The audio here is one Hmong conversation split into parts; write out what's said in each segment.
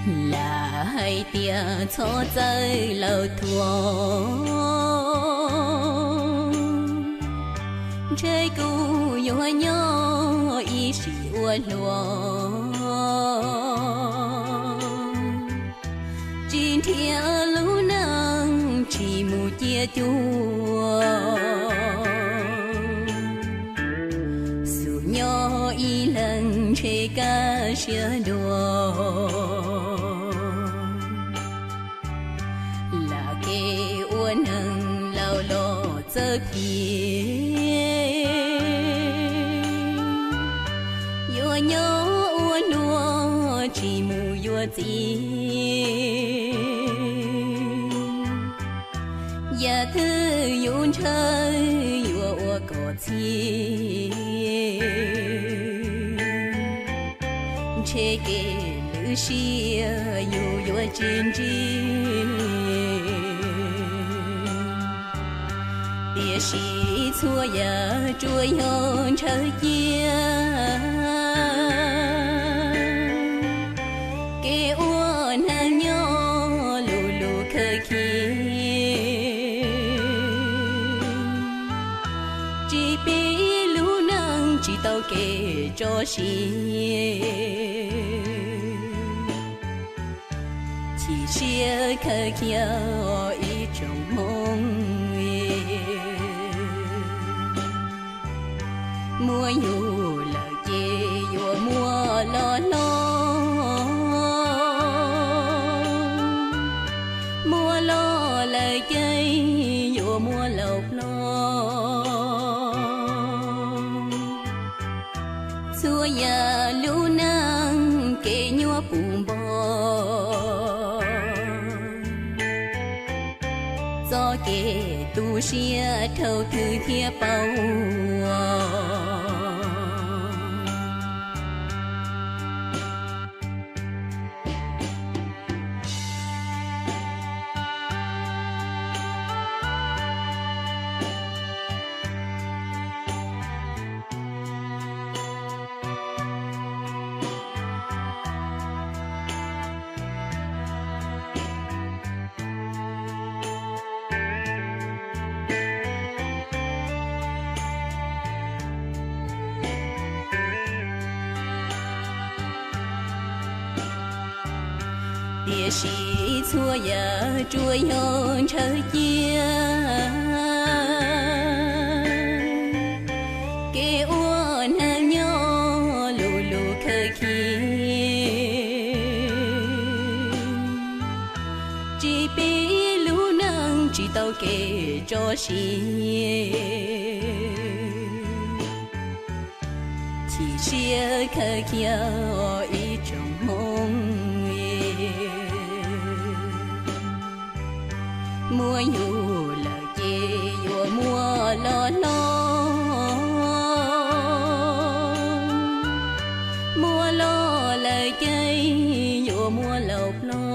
Lam hais tias txhob txawj laug thuam, ntshe kuv yuav nyob ib sim ua hluas, tsis nrhiav lub neej tsis mus cia cuag xub nyob ib leeg ntshe kaj siab dua. Lam kev ua neeg laus los txawj phiv, yuav nyob ua hluas tsis mus yuav txiv. Yam twg yus ntshaw yuav ua kom txhij, ntshe kev lwj siab yus yuav tsis ntsib. Tiam sis txhua yam tsuas yog ntshaw cia, kev ua neeg nyob lus lus khawv khiv, tsis pib lub neej tsis tau kev tso siab. Chim siab khaws khiav ib tsoom hmoov, muaj yus lawm ces yuav muaj los hlob, muaj los lawm ces yuav muaj laus hlob. Txhua yam lub neej kev nyuaj puv npo, txoj kev tu siab dhau twg thiaj paub. Tiam sis txhua yam tsuas yog ntshaw cia, kev ua neeg nyob lus lus khawv khiv, tsis pib lub neej tsis tau kev tso siab. Chim siab khaws khiav ib tsoom hmoov, muaj yus lawm ces yuav muaj los hlob, muaj los lawm ces yuav muaj laus hlob.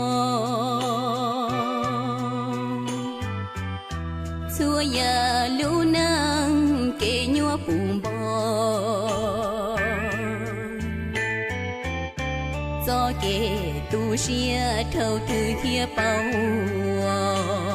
Txhua yam lub neej kev nyuaj puv npo, txoj kev tu siab dhau twg thiaj paub.